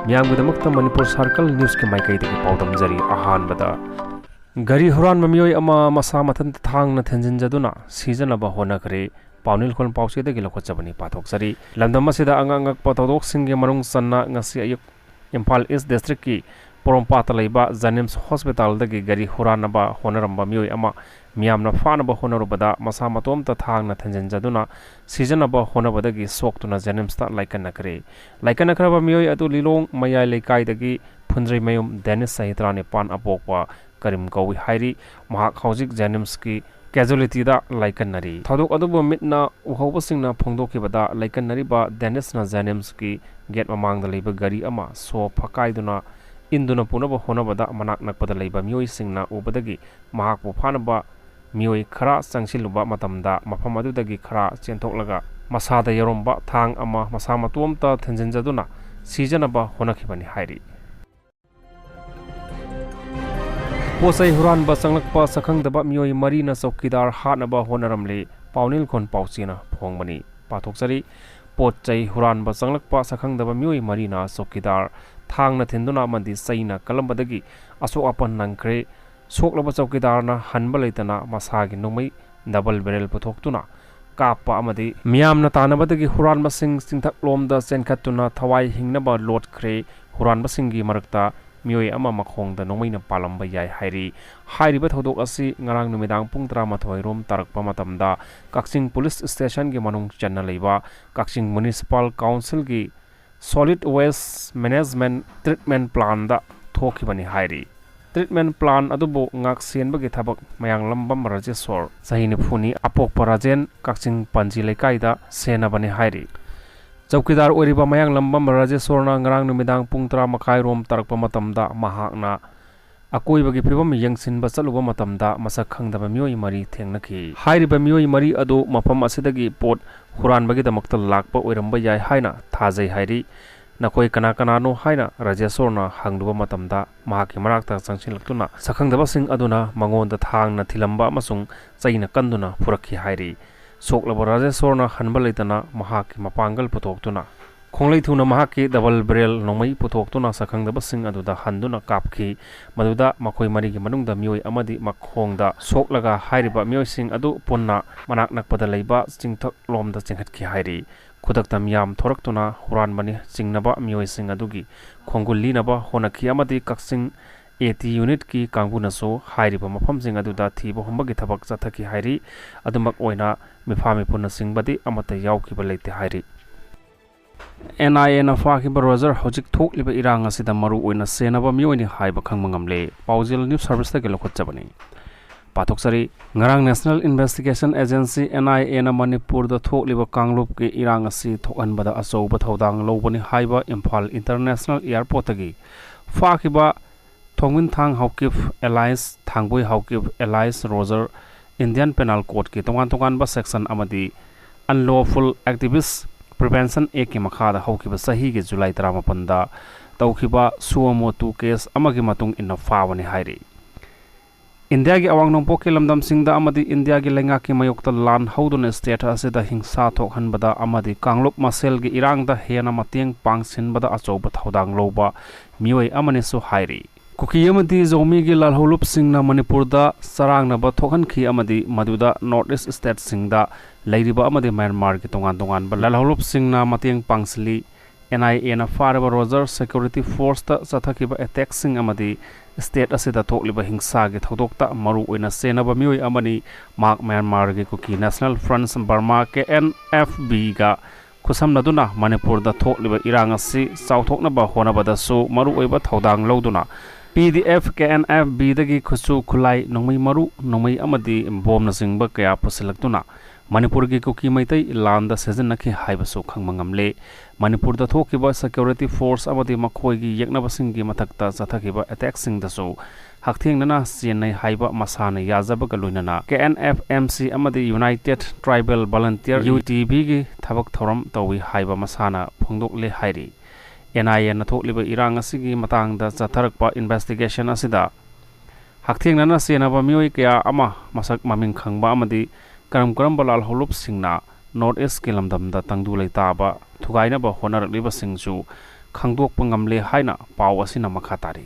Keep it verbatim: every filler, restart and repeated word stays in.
ꯃꯤꯌꯥꯝꯒꯤꯗꯃꯛꯇ ꯃꯅꯤꯄꯨꯔ ꯁꯥꯔꯀꯜ ꯅ꯭ꯌꯨꯁꯀꯤ ꯃꯥꯏꯀꯩꯗꯒꯤ ꯄꯥꯎꯗꯝꯖꯔꯤ꯫ ꯑꯍꯥꯟꯕꯗ, ꯒꯥꯔꯤ ꯍꯨꯔꯥꯟꯕ ꯃꯤꯑꯣꯏ ꯑꯃ ꯃꯁꯥ ꯃꯊꯟꯇ ꯊꯥꯡꯅ ꯊꯤꯟꯖꯤꯟꯖꯗꯨꯅ ꯁꯤꯖꯅꯕ ꯍꯣꯠꯅꯈ꯭ꯔꯦ꯫ ꯄꯥꯎꯅꯤꯜꯈꯣꯜ ꯄꯥꯎꯆꯦꯗꯒꯤ ꯂꯧꯈꯠꯆꯕꯅꯤ, ꯄꯥꯊꯣꯛꯆꯔꯤ꯫ ꯂꯝꯗꯝ ꯑꯁꯤꯗ ꯑꯉꯛ ꯑꯉꯛꯄ ꯊꯧꯗꯣꯛꯁꯤꯡꯒꯤ ꯃꯅꯨꯡ ꯆꯟꯅ ꯉꯁꯤ ꯑꯌꯨꯛ ꯏꯝꯐꯥꯜ ꯏꯁ ꯗꯤꯁꯇ꯭ꯔꯤꯛꯀꯤ ꯄꯣꯔꯣꯝꯄꯥꯠꯇ ꯂꯩꯕ ꯖꯦꯅꯤꯝꯁ ꯍꯣꯁꯄꯤꯇꯥꯜꯗꯒꯤ ꯒꯥꯔꯤ ꯍꯨꯔꯥꯟꯅꯕ ꯍꯣꯠꯅꯔꯝꯕ ꯃꯤꯑꯣꯏ ꯑꯃ ꯃꯤꯌꯥꯝꯅ ꯐꯥꯅꯕ ꯍꯣꯠꯅꯔꯨꯕꯗ ꯃꯁꯥ ꯃꯇꯣꯝꯇ ꯊꯥꯡꯅ ꯊꯤꯟꯖꯤꯟꯖꯗꯨꯅ ꯁꯤꯖꯅꯕ ꯍꯣꯠꯅꯕꯗꯒꯤ ꯁꯣꯛꯇꯨꯅ ꯖꯦꯅꯤꯝꯁꯇ ꯂꯥꯏꯀꯠꯅꯈ꯭ꯔꯦ꯫ ꯂꯥꯏꯀꯠꯅꯈ꯭ꯔꯕ ꯃꯤꯑꯣꯏ ꯑꯗꯨ ꯂꯤꯂꯣꯡ ꯃꯌꯥꯏ ꯂꯩꯀꯥꯏꯗꯒꯤ ꯐꯨꯟꯗ꯭ꯔꯩꯃꯌꯨꯝ ꯗꯦꯅꯤꯁ, ꯆꯍꯤ ꯇꯔꯥꯅꯤꯄꯥꯟ, ꯑꯄꯣꯛꯄ ꯀꯔꯤꯝ ꯀꯧꯏ ꯍꯥꯏꯔꯤ꯫ ꯃꯍꯥꯛ ꯍꯧꯖꯤꯛ ꯖꯦꯅꯤꯝꯁꯀꯤ ꯀꯦꯖꯨꯋꯦꯂꯤꯇꯤꯗ ꯂꯥꯏꯀꯠꯅꯔꯤ꯫ ꯊꯧꯗꯣꯛ ꯑꯗꯨꯕꯨ ꯃꯤꯠꯅ ꯎꯍꯧꯕꯁꯤꯡꯅ ꯐꯣꯡꯗꯣꯛꯈꯤꯕꯗ, ꯂꯥꯏꯀꯠꯅꯔꯤꯕ ꯗꯦꯅꯤꯁꯅ ꯖꯦꯅꯤꯝꯁꯀꯤ ꯒꯦꯠ ꯃꯃꯥꯡꯗ ꯂꯩꯕ ꯒꯥꯔꯤ ꯑꯃ ꯁꯣ ꯐꯛꯀꯥꯏꯗꯨꯅ ꯏꯟꯗꯨꯅ ꯄꯨꯅꯕ ꯍꯣꯠꯅꯕꯗ ꯃꯅꯥꯛ ꯅꯛꯄꯗ ꯂꯩꯕ ꯃꯤꯑꯣꯏꯁꯤꯡꯅ ꯎꯕꯗꯒꯤ ꯃꯍꯥꯛꯄꯨ ꯐꯥꯅꯕ ꯃꯤꯑꯣꯏ ꯈꯔ ꯆꯪꯁꯤꯜꯂꯨꯕ ꯃꯇꯝꯗ, ꯃꯐꯝ ꯑꯗꯨꯗꯒꯤ ꯈꯔ ꯆꯦꯟꯊꯣꯛꯂꯒ ꯃꯁꯥꯗ ꯌꯥꯎꯔꯝꯕ ꯊꯥꯡ ꯑꯃ ꯃꯁꯥ ꯃꯇꯣꯝꯇ ꯊꯤꯟꯖꯤꯟꯖꯗꯨꯅ ꯁꯤꯖꯅꯕ ꯍꯣꯠꯅꯈꯤꯕꯅꯤ ꯍꯥꯏꯔꯤ꯫ ꯄꯣꯠ ꯆꯩ ꯍꯨꯔꯥꯟꯕ ꯆꯪꯂꯛꯄ ꯁꯛꯈꯪꯗꯕ ꯃꯤꯑꯣꯏ ꯃꯔꯤꯅ ꯆꯧꯀꯤꯗꯥꯔ ꯍꯥꯠꯅꯕ ꯍꯣꯠꯅꯔꯝꯂꯦ꯫ ꯄꯥꯎꯅꯤꯜꯈꯣꯜ ꯄꯥꯎꯆꯦꯅ ꯐꯣꯡꯕꯅꯤ, ꯄꯥꯊꯣꯛꯆꯔꯤ꯫ ꯄꯣꯠ ꯆꯩ ꯍꯨꯔꯥꯟꯕ ꯆꯪꯂꯛꯄ ꯁꯛꯈꯪꯗꯕ ꯃꯤꯑꯣꯏ ꯃꯔꯤꯅ ꯆꯧꯀꯤꯗꯥꯔ ꯊꯥꯡꯅ ꯊꯤꯟꯗꯨꯅ ꯑꯃꯗꯤ ꯆꯩꯅ ꯀꯜꯂꯝꯕꯗꯒꯤ ꯑꯁꯣꯛ ꯑꯄꯟ ꯅꯪꯈ꯭ꯔꯦ꯫ ꯁꯣꯛꯂꯕ ꯆꯧꯀꯤꯗꯥꯔꯅ ꯍꯟꯕ ꯂꯩꯇꯅ ꯃꯁꯥꯒꯤ ꯅꯣꯡꯃꯩ ꯗꯕꯜ ꯕꯦꯔꯦꯜ ꯄꯨꯊꯣꯛꯇꯨꯅ ꯀꯥꯞꯄ ꯑꯃꯗꯤ ꯃꯤꯌꯥꯝꯅ ꯇꯥꯟꯅꯕꯗꯒꯤ ꯍꯨꯔꯥꯟꯕꯁꯤꯡ ꯆꯤꯡꯊꯛꯂꯣꯝꯗ ꯆꯦꯟꯈꯠꯇꯨꯅ ꯊꯋꯥꯏ ꯍꯤꯡꯅꯕ ꯂꯣꯠꯈ꯭ꯔꯦ꯫ ꯍꯨꯔꯥꯟꯕꯁꯤꯡꯒꯤ ꯃꯔꯛꯇ ꯃꯤꯑꯣꯏ ꯑꯃ ꯃꯈꯣꯡꯗ ꯅꯣꯡꯃꯩꯅ ꯄꯥꯜꯂꯝꯕ ꯌꯥꯏ ꯍꯥꯏꯔꯤ꯫ ꯍꯥꯏꯔꯤꯕ ꯊꯧꯗꯣꯛ ꯑꯁꯤ ꯉꯔꯥꯡ ꯅꯨꯃꯤꯗꯥꯡ ꯄꯨꯡ ꯇꯔꯥꯃꯥꯊꯣꯏ ꯔꯣꯝ ꯇꯥꯔꯛꯄ ꯃꯇꯝꯗ ꯀꯛꯆꯤꯡ ꯄꯨꯂꯤꯁ ꯁ꯭ꯇꯦꯁꯟꯒꯤ ꯃꯅꯨꯡ ꯆꯟꯅ ꯂꯩꯕ ꯀꯛꯆꯤꯡ ꯃ꯭ꯌꯨꯅꯤꯁꯤꯄꯥꯜ ꯀꯥꯎꯟꯁꯤꯜꯒꯤ ꯁꯣꯂꯤꯗ ꯋꯦꯁ ꯃꯦꯅꯦꯖꯃꯦꯟ ꯇ꯭ꯔꯤꯠꯃꯦꯟ ꯄ꯭ꯂꯥꯟꯗ ꯊꯣꯛꯈꯤꯕꯅꯤ ꯍꯥꯏꯔꯤ꯫ ꯇ꯭ꯔꯤꯠꯃꯦꯟ ꯄ꯭ꯂꯥꯟ ꯑꯗꯨꯕꯨ ꯉꯥꯛ ꯁꯦꯟꯕꯒꯤ ꯊꯕꯛ ꯃꯌꯥꯡꯂꯝꯕꯝ ꯔꯥꯖꯦꯁꯣꯔ, ꯆꯍꯤ ꯅꯤꯐꯨꯅꯤ, ꯑꯄꯣꯛꯄ ꯔꯥꯖꯦꯟ, ꯀꯛꯆꯤꯡ ꯄꯥꯟꯖꯤ ꯂꯩꯀꯥꯏꯗ ꯁꯦꯟꯅꯕꯅꯤ ꯍꯥꯏꯔꯤ꯫ ꯆꯧꯀꯤꯗꯥꯔ ꯑꯣꯏꯔꯤꯕ ꯃꯌꯥꯡꯂꯝꯕꯝ ꯔꯥꯖꯦꯁꯣꯔꯅ ꯉꯔꯥꯡ ꯅꯨꯃꯤꯗꯥꯡ ꯄꯨꯡ ꯇꯔꯥ ꯃꯈꯥꯏ ꯔꯣꯝ ꯇꯥꯔꯛꯄ ꯃꯇꯝꯗ ꯃꯍꯥꯛꯅ ꯑꯀꯣꯏꯕꯒꯤ ꯐꯤꯕꯝ ꯌꯦꯡꯁꯤꯟꯕ ꯆꯠꯂꯨꯕ ꯃꯇꯝꯗ ꯃꯁꯛ ꯈꯪꯗꯕ ꯃꯤꯑꯣꯏ ꯃꯔꯤ ꯊꯦꯡꯅꯈꯤ꯫ ꯍꯥꯏꯔꯤꯕ ꯃꯤꯑꯣꯏ ꯃꯔꯤ ꯑꯗꯨ ꯃꯐꯝ ꯑꯁꯤꯗꯒꯤ ꯄꯣꯠ ꯍꯨꯔꯥꯟꯕꯒꯤꯗꯃꯛꯇ ꯂꯥꯛꯄ ꯑꯣꯏꯔꯝꯕ ꯌꯥꯏ ꯍꯥꯏꯅ ꯊꯥꯖꯩ ꯍꯥꯏꯔꯤ꯫ "ꯅꯈꯣꯏ ꯀꯅꯥ ꯀꯅꯥꯅꯣ?" ꯍꯥꯏꯅ ꯔꯥꯖꯦꯁꯣꯔꯅ ꯍꯪꯂꯨꯕ ꯃꯇꯝꯗ, ꯃꯍꯥꯛꯀꯤ ꯃꯅꯥꯛꯇ ꯆꯪꯁꯤꯜꯂꯛꯇꯨꯅ ꯁꯛꯈꯪꯗꯕꯁꯤꯡ ꯑꯗꯨꯅ ꯃꯉꯣꯟꯗ ꯊꯥꯡꯅ ꯊꯤꯜꯂꯝꯕ ꯑꯃꯁꯨꯡ ꯆꯩꯅ ꯀꯟꯗꯨꯅ ꯐꯨꯔꯛꯈꯤ ꯍꯥꯏꯔꯤ꯫ ꯁꯣꯛꯂꯕ ꯔꯥꯖꯦꯁꯣꯔꯅ ꯍꯟꯕ ꯂꯩꯇꯅ ꯃꯍꯥꯛꯀꯤ ꯃꯄꯥꯡꯒꯜ ꯄꯨꯊꯣꯛꯇꯨꯅ ꯈꯣꯡꯂꯩ ꯊꯨꯅ ꯃꯍꯥꯛꯀꯤ double barrel ꯅꯣꯡꯃꯩ ꯄꯨꯊꯣꯛꯇꯨꯅ ꯁꯛꯈꯪꯗꯕꯁꯤꯡ ꯑꯗꯨꯗ ꯍꯟꯗꯨꯅ ꯀꯥꯞꯈꯤ꯫ ꯃꯗꯨꯗ ꯃꯈꯣꯏ ꯃꯔꯤꯒꯤ ꯃꯅꯨꯡꯗ ꯃꯤꯑꯣꯏ ꯑꯃꯗꯤ ꯃꯈꯣꯡꯗ ꯁꯣꯛꯂꯒ ꯍꯥꯏꯔꯤꯕ ꯃꯤꯑꯣꯏꯁꯤꯡ ꯑꯗꯨ ꯄꯨꯟꯅ ꯃꯅꯥꯛ ꯅꯛꯄꯗ ꯂꯩꯕ ꯆꯤꯡꯊꯛꯂꯣꯝꯗ ꯆꯦꯟꯈꯠꯈꯤ ꯍꯥꯏꯔꯤ꯫ ꯈꯨꯗꯛꯇ ꯃꯤꯌꯥꯝ ꯊꯣꯔꯛꯇꯨꯅ ꯍꯨꯔꯥꯟꯕꯅꯤ ꯆꯤꯡꯅꯕ ꯃꯤꯑꯣꯏꯁꯤꯡ ꯑꯗꯨꯒꯤ ꯈꯣꯡꯒꯨꯜ ꯂꯤꯅꯕ ꯍꯣꯠꯅꯈꯤ ꯑꯃꯗꯤ ꯀꯛꯆꯤꯡ AT unitꯀꯤ ꯀꯥꯡꯕꯨꯅꯁꯨ ꯍꯥꯏꯔꯤꯕ ꯃꯐꯝꯁꯤꯡ ꯑꯗꯨꯗ ꯊꯤꯕ ꯍꯨꯝꯕꯒꯤ ꯊꯕꯛ ꯆꯠꯊꯈꯤ ꯍꯥꯏꯔꯤ꯫ ꯑꯗꯨꯃꯛ ꯑꯣꯏꯅ ꯃꯤꯐꯥ ꯃꯤꯄꯨꯅ ꯆꯤꯡꯕꯗꯤ ꯑꯃꯠꯇ ꯌꯥꯎꯈꯤꯕ ꯂꯩꯇꯦ ꯍꯥꯏꯔꯤ꯫ NIAꯅ ꯐꯥꯈꯤꯕ ꯔꯣꯖꯔ ꯍꯧꯖꯤꯛ ꯊꯣꯛꯂꯤꯕ ꯏꯔꯥꯡ ꯑꯁꯤꯗ ꯃꯔꯨ ꯑꯣꯏꯅ ꯁꯦꯟꯅꯕ ꯃꯤꯑꯣꯏꯅꯤ ꯍꯥꯏꯕ ꯈꯪꯕ ꯉꯝꯂꯦ꯫ ꯄꯥꯎꯖꯦꯜ News Serviceꯇꯒꯤ ꯂꯧꯈꯠꯆꯕꯅꯤ꯫ ꯄꯥꯊꯣꯛꯆꯔꯤ꯫ ꯉꯔꯥꯡ National Investigation Agency, NIAꯅ ꯃꯅꯤꯄꯨꯔꯗ ꯊꯣꯛꯂꯤꯕ ꯀꯥꯡꯂꯨꯞꯀꯤ ꯏꯔꯥꯡ ꯑꯁꯤ ꯊꯣꯛꯍꯟꯕꯗ ꯑꯆꯧꯕ ꯊꯧꯗꯥꯡ ꯂꯧꯕꯅꯤ ꯍꯥꯏꯕ Imphal International Airportꯇꯒꯤ ꯐꯥꯈꯤꯕ ꯊꯣꯡꯃꯤꯟꯊꯥꯡ Haokip alias ꯊꯥꯡꯕꯣꯏ Haokip alias Roger Indian Penal Codeꯀꯤ ꯇꯣꯉꯥꯟ ꯇꯣꯉꯥꯟꯕ section ꯑꯃꯗꯤ Unlawful Activist Prevention Actꯀꯤ ꯃꯈꯥꯗ ꯍꯧꯈꯤꯕ ꯆꯍꯤꯒꯤ ꯖꯨꯂꯥꯏ ꯇꯔꯥꯃꯥꯄꯟꯗ ꯇꯧꯈꯤꯕ suo motu case ꯑꯃꯒꯤ ꯃꯇꯨꯡ ꯏꯟꯅ ꯐꯥꯕꯅꯤ ꯍꯥꯏꯔꯤ꯫ ꯏꯟꯗꯤꯌꯥꯒꯤ ꯑꯋꯥꯡ ꯅꯣꯡꯄꯣꯛꯀꯤ ꯂꯝꯗꯝꯁꯤꯡꯗ ꯑꯃꯗꯤ ꯏꯟꯗꯤꯌꯥꯒꯤ ꯂꯩꯉꯥꯛꯀꯤ ꯃꯥꯌꯣꯛꯇ ꯂꯥꯟ ꯍꯧꯗꯨꯅ state ꯑꯁꯤꯗ ꯍꯤꯡꯁꯥ ꯊꯣꯛꯍꯟꯕꯗ ꯑꯃꯗꯤ ꯀꯥꯡꯂꯨꯞ ꯃꯁꯦꯜꯒꯤ ꯏꯔꯥꯡꯗ ꯍꯦꯟꯅ ꯃꯇꯦꯡ ꯄꯥꯡꯁꯤꯟꯕꯗ ꯑꯆꯧꯕ ꯊꯧꯗꯥꯡ ꯂꯧꯕ ꯃꯤꯑꯣꯏ ꯑꯃꯅꯤꯁꯨ ꯍꯥꯏꯔꯤ꯫ ꯀꯨꯀꯤ ꯑꯃꯗꯤ ꯖꯧꯃꯤꯒꯤ ꯂꯥꯜꯍꯧꯂꯨꯞꯁꯤꯡꯅ ꯃꯅꯤꯄꯨꯔꯗ ꯆꯔꯥꯡꯅꯕ ꯊꯣꯛꯍꯟꯈꯤ ꯑꯃꯗꯤ ꯃꯗꯨꯗ North East stateꯁꯤꯡꯗ ꯂꯩꯔꯤꯕ ꯑꯃꯗꯤ ꯃ꯭ꯌꯥꯟꯃꯥꯔꯒꯤ ꯇꯣꯉꯥꯟ ꯇꯣꯉꯥꯟꯕ ꯂꯥꯜꯍꯧꯂꯨꯞꯁꯤꯡꯅ ꯃꯇꯦꯡ ꯄꯥꯡꯁꯤꯜꯂꯤ꯫ NIAꯅ ꯐꯥꯔꯕ ꯔꯣꯖꯔ security forceꯇ ꯆꯠꯊꯈꯤꯕ attackꯁꯤꯡ ꯑꯃꯗꯤ state ꯑꯁꯤꯗ ꯊꯣꯛꯂꯤꯕ ꯍꯤꯡꯁꯥꯒꯤ ꯊꯧꯗꯣꯛꯇ ꯃꯔꯨ ꯑꯣꯏꯅ ꯆꯦꯟꯅꯕ ꯃꯤꯑꯣꯏ ꯑꯃꯅꯤ꯫ ꯃꯍꯥꯛ ꯃ꯭ꯌꯥꯟꯃꯥꯔꯒꯤ ꯀꯨꯀꯤ National Front Burma, KNFBꯒ ꯈꯨꯠꯁꯝꯅꯗꯨꯅ ꯃꯅꯤꯄꯨꯔꯗ ꯊꯣꯛꯂꯤꯕ ꯏꯔꯥꯡ ꯑꯁꯤ ꯆꯥꯎꯊꯣꯛꯅꯕ ꯍꯣꯠꯅꯕꯗꯁꯨ ꯃꯔꯨꯑꯣꯏꯕ ꯊꯧꯗꯥꯡ ꯂꯧꯗꯨꯅ PDF, KNFBꯗꯒꯤ ꯈꯨꯠꯁꯨ ꯈꯨꯠꯂꯥꯏ, ꯅꯣꯡꯃꯩ ꯃꯔꯨ, ꯅꯣꯡꯃꯩ ꯑꯃꯗꯤ ꯕꯣꯝꯅꯆꯤꯡꯕ ꯀꯌꯥ ꯄꯨꯁꯤꯜꯂꯛꯇꯨꯅ ꯃꯅꯤꯄꯨꯔꯒꯤ ꯀꯨꯀꯤ ꯃꯩꯇꯩ ꯂꯥꯟꯗ ꯁꯤꯖꯤꯟꯅꯈꯤ ꯍꯥꯏꯕꯁꯨ ꯈꯪꯕ ꯉꯝꯂꯦ꯫ ꯃꯅꯤꯄꯨꯔꯗ ꯊꯣꯛꯈꯤꯕ security force ꯑꯃꯗꯤ ꯃꯈꯣꯏꯒꯤ ꯌꯦꯛꯅꯕꯁꯤꯡꯒꯤ ꯃꯊꯛꯇ ꯆꯠꯊꯈꯤꯕ attackꯁꯤꯡꯗꯁꯨ ꯍꯛꯊꯦꯡꯅꯅ ꯆꯦꯟꯅꯩ ꯍꯥꯏꯕ ꯃꯁꯥꯅ ꯌꯥꯖꯕꯒ ꯂꯣꯏꯅꯅ KNFMC ꯑꯃꯗꯤ United Tribal Volunteer, UTVꯒꯤ ꯊꯕꯛ ꯊꯧꯔꯝ ꯇꯧꯏ ꯍꯥꯏꯕ ꯃꯁꯥꯅ ꯐꯣꯡꯗꯣꯛꯂꯦ ꯍꯥꯏꯔꯤ꯫ NIAꯅ ꯊꯣꯛꯂꯤꯕ ꯏꯔꯥꯡ ꯑꯁꯤꯒꯤ ꯃꯇꯥꯡꯗ ꯆꯠꯊꯔꯛꯄ investigation ꯑꯁꯤꯗ ꯍꯛꯊꯦꯡꯅꯅ ꯆꯦꯟꯅꯕ ꯃꯤꯑꯣꯏ ꯀꯌꯥ ꯑꯃ ꯃꯁꯛ ꯃꯃꯤꯡ ꯈꯪꯕ ꯑꯃꯗꯤ ꯀꯔꯝ ꯀꯔꯝꯕ ꯂꯥꯜꯍꯧꯂꯨꯞꯁꯤꯡꯅ ꯅꯣꯔꯠ ꯏꯁꯀꯤ ꯂꯝꯗꯝꯗ ꯇꯪꯗꯨ ꯂꯩꯇꯥꯕ ꯊꯨꯒꯥꯏꯅꯕ ꯍꯣꯠꯅꯔꯛꯂꯤꯕꯁꯤꯡꯁꯨ ꯈꯪꯗꯣꯛꯄ ꯉꯝꯂꯦ ꯍꯥꯏꯅ ꯄꯥꯎ ꯑꯁꯤꯅ ꯃꯈꯥ ꯇꯥꯔꯤ꯫